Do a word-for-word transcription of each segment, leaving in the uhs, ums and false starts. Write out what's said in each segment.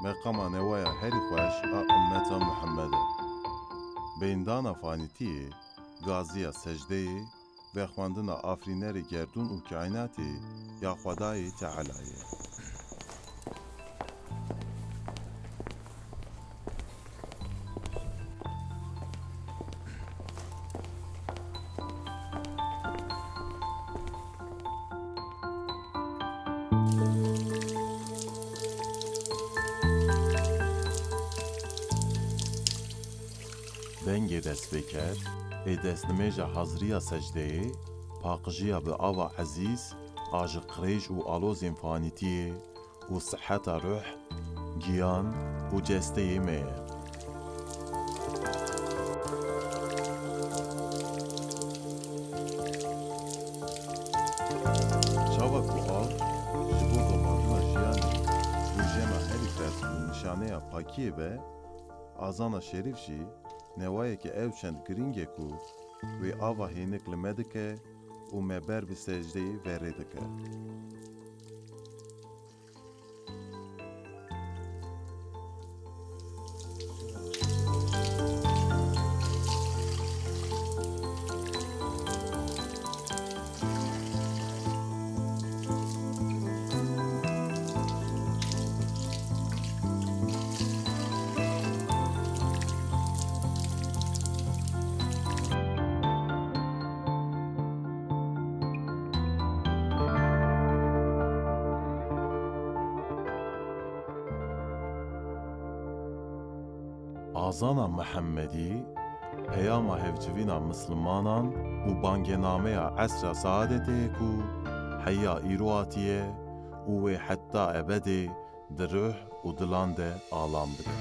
Meqama newaya herî xweş a ummeta Muhemmed e. Beyndana fanîtiyê, gaziya secdeyê, vexwendina afirînerê gerdûn û kaînatê ya Xwedayê Tealayê. Dengê destpêker ê destnimêja haziriya secdeyê, paqijiya bi ava ezîz a ji qirêj û alozên fanîtiyê û siheta ruh, giyan û cesteyê me ye. Çawa ku av ji bo domarina jiyanê rojena herî ferz û nîşaneya pakiyê be, azana şerîf jî newayeke ew çend girîng e ku wê ava hênik li me dike û me ber bi secdeyê verê dike. Azana Mihemedî peyama hevcivîna mislimanan û bangenameya esra saadetê ye ku heya îro hatiye û wê heta ebedê di ruh û dilan de alan bide.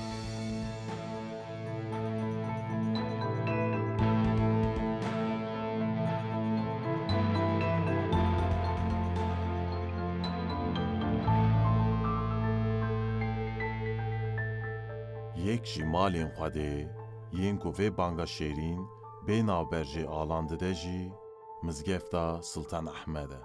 Yek ji malên Xwedê yên ku vê banga şêrîn bê navber jê alan dide jî Mizgefta Sultan Ehmed e.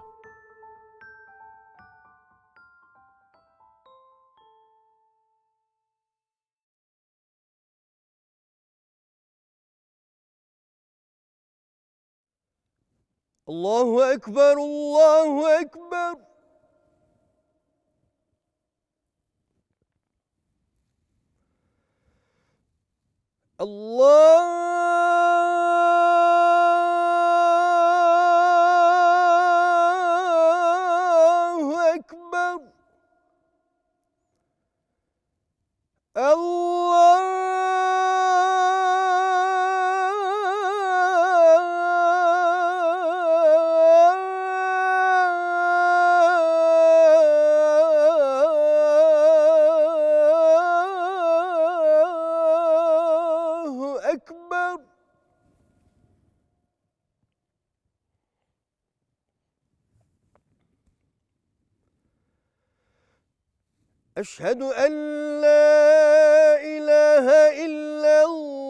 Allahu Ekber, Allahu Ekber. Allahu Ekber. Allahu Ekber. Eşhedü en la ilahe illallah.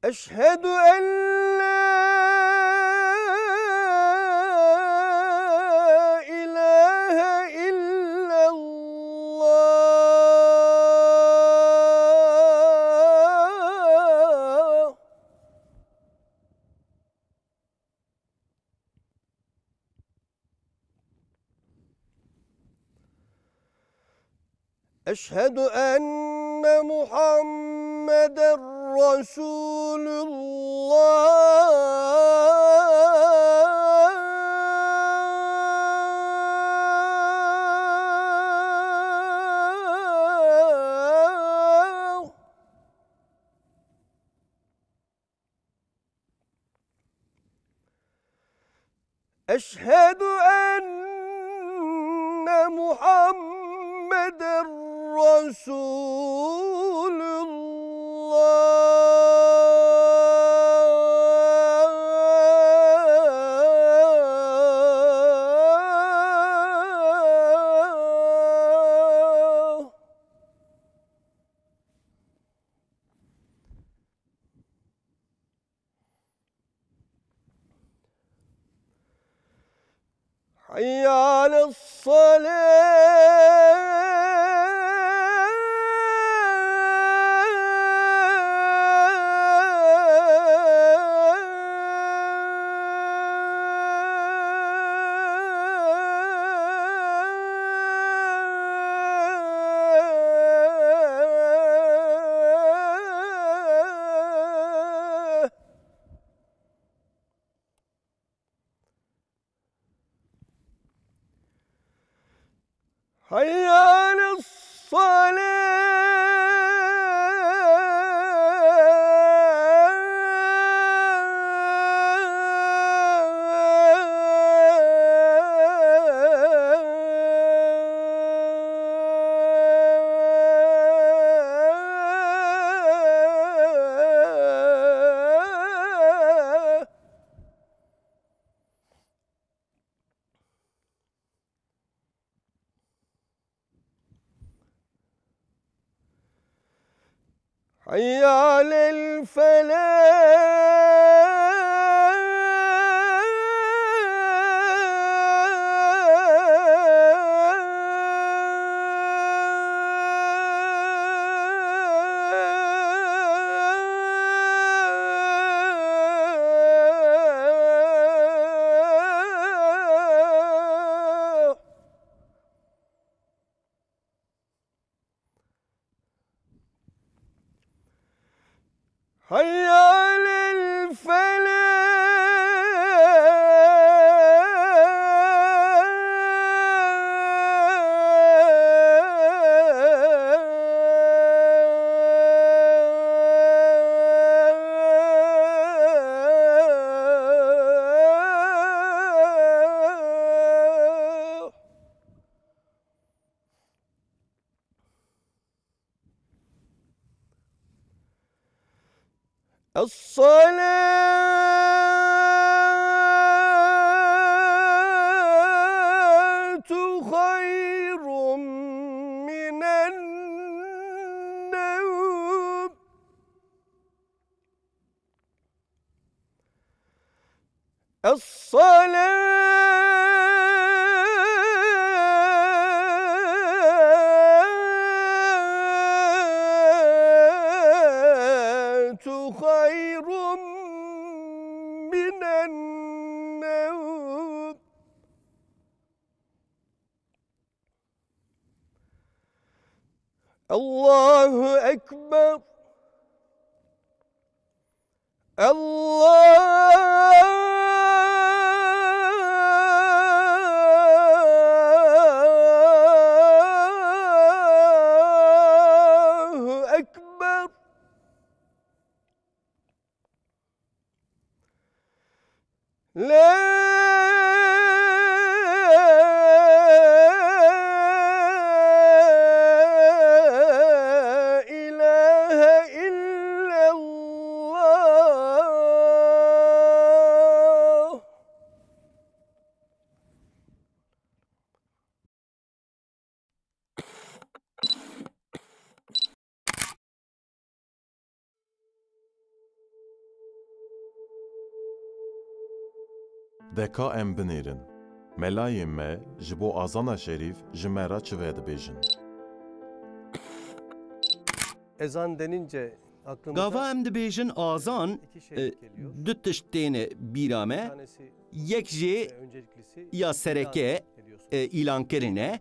Eşhedü en la ilahe illallah. Eşhedü enne Muhammeden Resulullah. Eşhedü enne Muhammeden Resulullah. حي على الصلاة. حي على الصلاة. حي على الفلاح. حي على الفلاح. الصلاة خير من النوم. الصلاة خير من النوم. الله أكبر. الله أكبر. لا إله إلا الله. De ka em binêrin. Melayê me ji bo azana şerîf ji me re çi vedibêjin? Ezan denince aklımıza Gava em dibêjin azan, iki şey e, geliyor. Du tişt têne bîra me. Bir tanesi Yek jê e, önceliklisi ya sereke, e, îlankirin e.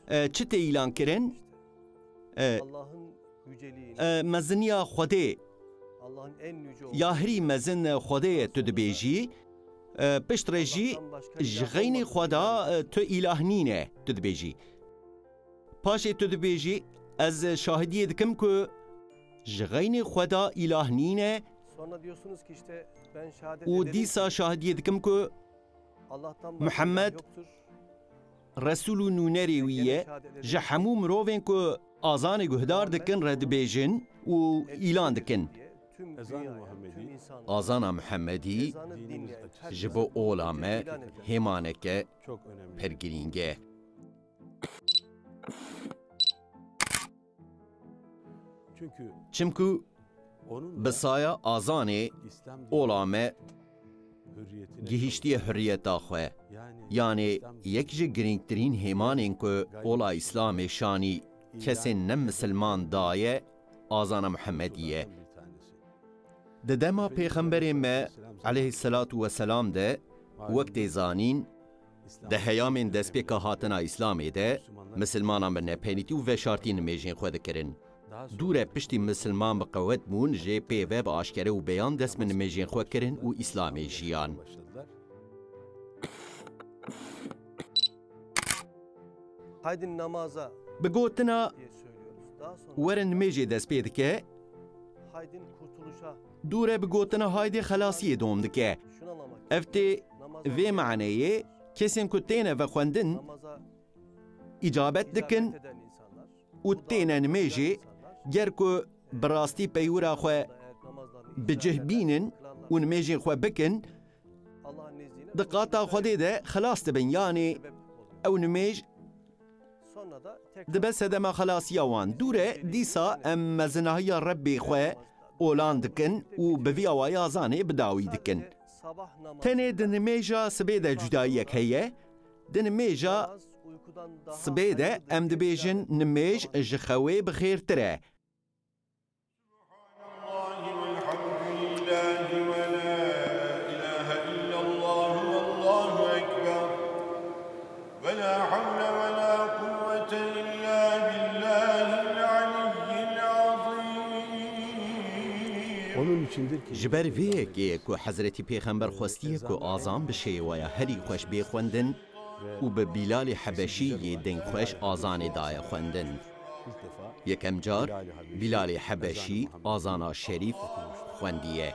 E, çi tê îlankirin? E, Allah'ın yüceliğini, e, meziniya Xwedê, Allah'ın en yüce olduğunu ya hirî mezin Xwedê ye tu dibêjî. E, piştre jî Allah'tan başka ji ilah xeynî olmadığını Xweda, e, tu îlah nîne tu dibêjî. Paşê tu dibêjî, ez şahidiyê dikim ku ji xeynî Xweda îlah nîne. Sonra diyorsunuz ki işte ben şehadet û ederim dîsa ki şahidiyê dikim ku Allah'tan başka ilah Muhammed yoktur. Resûl û nûnerê wî ye. Ji hemû mirovên ku azanê guhdar dikin re dibêjin û îlan dikin. Ezan-ı Muhammedi. Azana Muhammedî ji bo ola me hêmaneke pir girîng e. Çimku bi saya azanê ola me gihîştiye hurriyeta xwe. Yanê yek ji girîngtirîn hêmanên ku ola Îslamê şanî kesên ne misilman daye, azana Muhemmedî ye. Di dema Pêxemberê me aleyhisselatu vesselam de, wek tê zanîn, di heyamên destpêka hatina Îslamê de, misilmanan bi nepenîtî û veşartî nimêjên xwe dikirin. Dûre piştî misilman bi qewet bûn, jê pê ve bi aşkere û beyan dest bi nimêjên xwe kirin û Îslamê jiyan. Haydin namaza Bi gotina diye söylüyoruz. Daha sonra "Werin nimêjê" dest pê dike, haydin kurtuluşa dûre bi gotina "Haydê xelasiyê" dom dike. Şunu anlamak Ev tê lazım. Namaza vê maneyê, kesên ku têne vexwendin, namaza îcabet dikin icabet eden insanlar, û têne nimêjê, ger ku bi rastî peywira xwe bi cih bînin û nimêjên xwe bikin, di qata Xwedê de xelas dibin, yanî ew nimêj dibe sedema xelasiya wan. Dûre dîsa em mezinahiya Rebbê xwe olan dikin û bi vî awayî azanê bi dawî dikin. Tenê di nimêja sibê de cudayiyek heye. Di nimêja sibê de em dibêjin nimêj ji xewê bi xêrtir e. سبحان الله والحمد لله ولا إله إلا الله والله أكبر. ولا حول ولا قوة إلا بالله العلي العظيم. Ji ber vê yekê ye ku Hezretî Pêxember xwestiye ku azan bi şêweya herî xweş bê xwendin û bi Bîlalê Hebeşî yê dengxweş azanê daye xwendin. Yekem car Bîlalê Hebeşî azana şerîf xwendiye.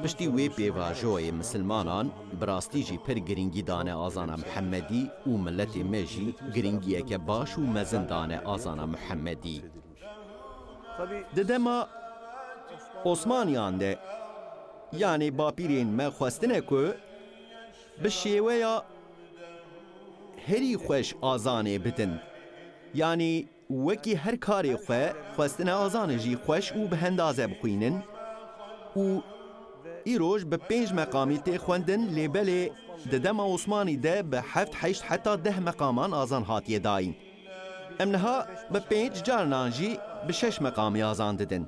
Piştî wê pêvajoyê misilmanan bi rastî jî pir girîngî dane azana Mihemedî û miletê me jî girîngiyeke baş û mezin dane azana Mihemedî. Di dema Osmaniyan de, yanê bapîrên me xwestine ku bi şêweya herî xweş azanê bidin. Yanî wekî her karê xwe xwestine azanê jî xweş û bi hendaze bixwînin û îroj bi pênc meqamî tê xwendin, lê belê di dema Osmanî de bi heft, heşt heta deh meqaman azan hatiye dayîn. Em niha bi pênc, carinan jî bi şeş meqamî azan didin.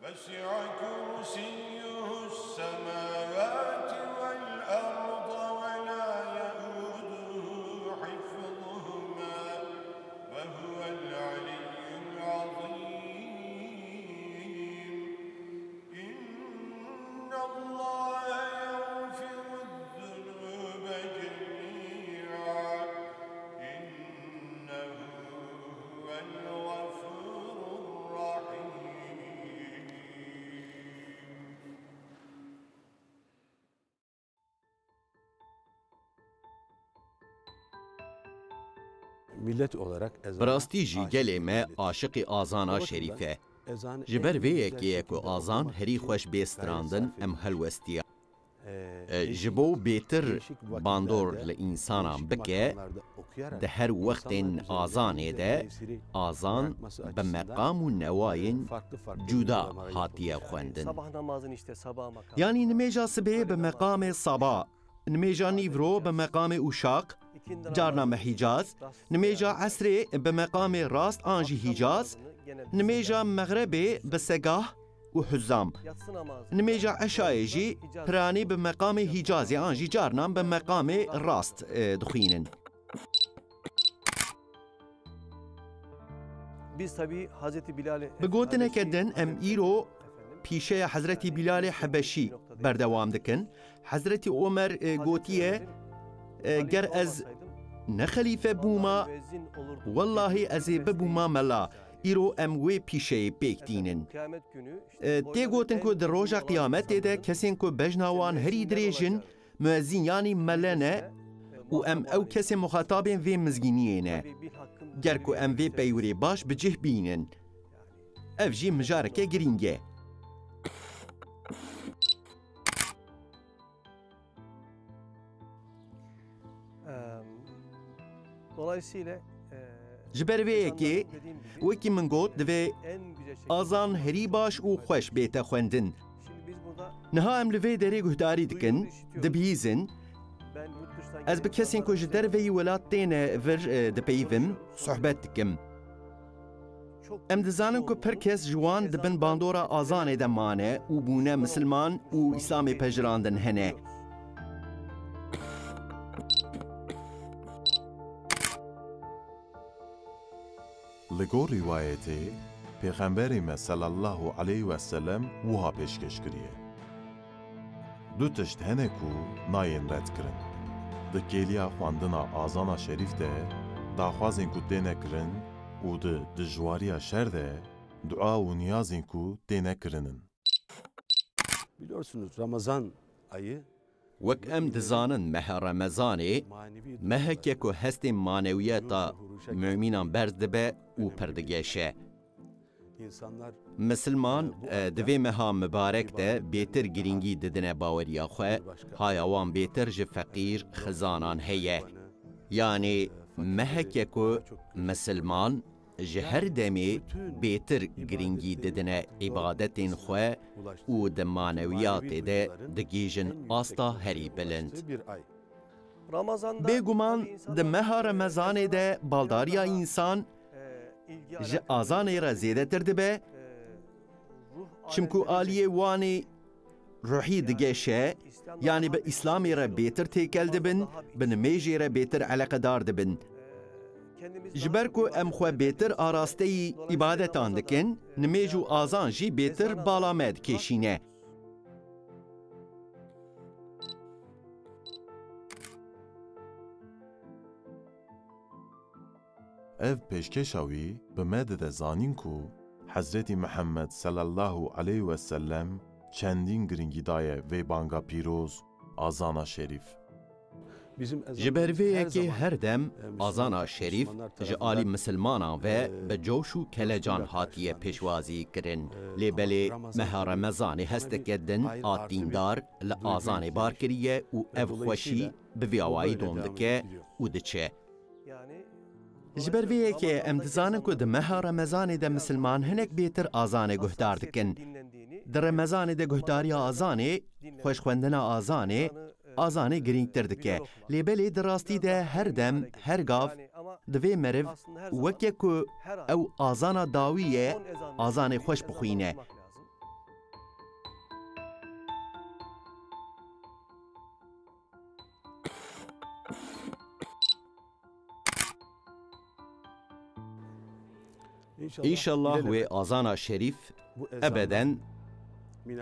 وسع كرسيه السماوات والأرض ولا يئوده حفظهما وهو العلي العظيم. إن الله يغفر الذنوب جميعا إنه هو الغفور الرحيم. Bi rastî jî gelê me aşiqî azana şerîf e. Ji ber vê yekê ye ku azan herî xweş bê strandin, em helwestiya. E, ji bo bêtir bandor li însanan bike, di her wextên azanê de azan bi meqam û newayên cuda hatiye xwendin. Yanî nimêja sibê bi meqamê saba, nimêja nîvro bi meqamê uşaq, carna bi hîcaz, nimêja esrê bi meqamê rast an jî hîcaz, nimêja mexrebê bi segah û huzam, nimêja eşayê jî piranî bi meqamê hîcazê an jî carnan bi meqamê rast, e, dixwînin. Biz tabii Hazreti Bilal'e Bi gotineke din em îro pîşeya Hezretî Bîlalê Hebeşî berdewam dikin. Hezretî Omer, e, gotiye, e, ger ez ne xelîfe bûma, wellahî ez ê bibûma mela. Îro em wê pîşeyê pêk tînin. E, tê gotin ku di roja qiyametê de kesên ku bejna wan herî dirêj in, muezzîn yanî mele ne û em ew kesên muxatabên vê mizgîniyê ne. Ger ku em vê peywirê baş bi cih bînin, ev jî mijareke girîng e. Em, dolayısıyla, e, Ji ber vê yekê, wekî min got, divê azan herî baş û xweş bête xwendin. Şimdi biz burada Niha em li vê derê guhdarî dikin, dibihîzin. Ez bi kesên ku ji derveyî welat têne vir, e, dipeyivim, sohbet dikim. Em dizanin ku pir kes ji wan di bin bandora azanê de mane û bûne misilman û Îslamê pejirandin hene. Li gor rîwayetê, Pêxemberê me sallallahu aleyhi ve sellem wiha pêşkêş kiriye: Du tişt hene ku nayên redkirin. Di kêliya xwendina azana şerîf de daxwazên ku têne kirin û di dijwariya şer de dua û niyazên ku têne kirinin. Biliyorsunuz, Ramazan ayı Wek em dizanin, meha Remezanê mehek e ku hestên manewiyeta mumînan berz dibe û pir digeşe. Misilman, e, di vê meha mibarek de bêtir girîngî didine baweriya xwe, haya wan bêtir ji feqîr, xizanan heye. Yanî mehek e ku misilman ji her demê bêtir girîngî didine îbadetên xwe û di manewiyatê de digihîjin asta herî bilind. Bêguman di meha Remezanê de baldariya însan ji azanê re zêdetir dibe, çimku aliyê wanê ruhî digeşe, yanî bi Îslamê re bêtir têkel dibin, bi nimêjê re bêtir eleqedar dibin. Ji ber ku em xwe bêtir arasteyî îbadetan dikin, nimêj û azan jî bêtir bala me dikêşîne. Ev pêşkêşa wî bi me dide zanîn ku Hezretî Mihemed sallallahu aleyhi ve sellem çendîn girîngî daye vê banga pîroz, azana şerîf. Ji ber vê yekê her dem azana şerîf ji alî misilmanan ve bi coş û kelecan hatiye pêşwazî kirin. Lê belê meha Remezanê hesteke din a dîndar li azanê bar kiriye û ev xweşî bi vî awayî dom dike û diçe. Ji ber vê yekê em dizanin ku di meha Remezanê de misilman hinek bêtir azanê guhdar dikin. Di Remezanê de guhdariya azanê, xweşxwendina azanê, azanê girîngtir dike. Lê belê di rastî de her dem, her gav divê meriv weke ku ew azana dawî ye, azanê xweş bixwîne. Înşallah wê azana şerîf ebeden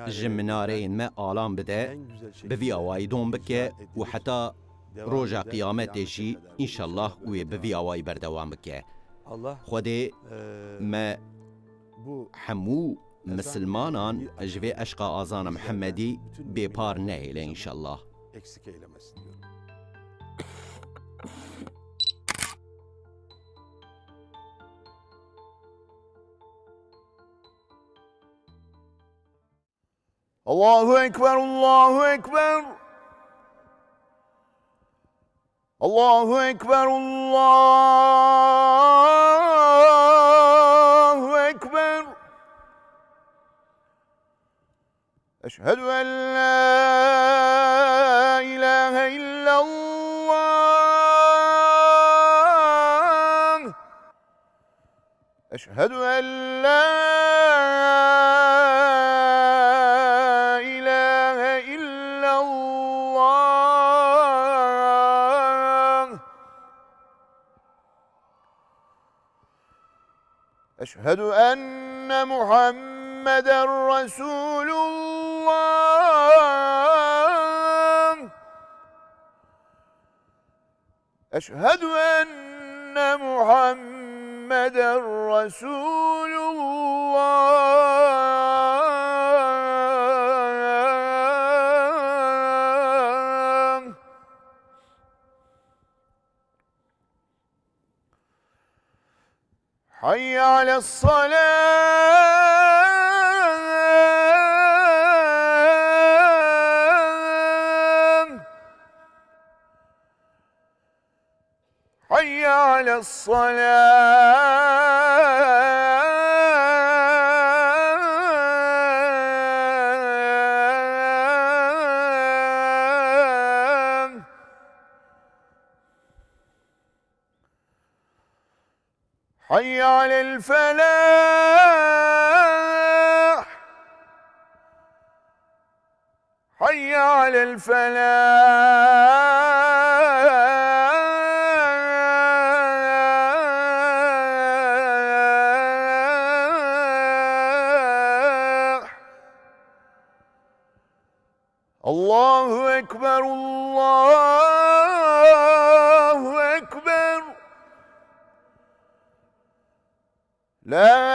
ji minareyên me alan bide, bi vî awayî dom bike û heta roja qiyametê jî înşallah wê bi vî awayî berdewam bike. Xwedê me hemû misilmanan ji vê eşqa azana Mihemedî bêpar nehêle înşallah. Allahu Ekber, Allahu Ekber. Allahu Ekber, Allahu Ekber. Eşhedü en la ilahe illallah. Eşhedü en la ilahe illallah. Eşhedü enne Muhammeden Resulullah. Eşhedü enne Muhammeden Resulullah. Hayye ales-salah. Hayye ales-salah. حي على الفلاح. حي على الفلاح. الله أكبر، الله أكبر. لا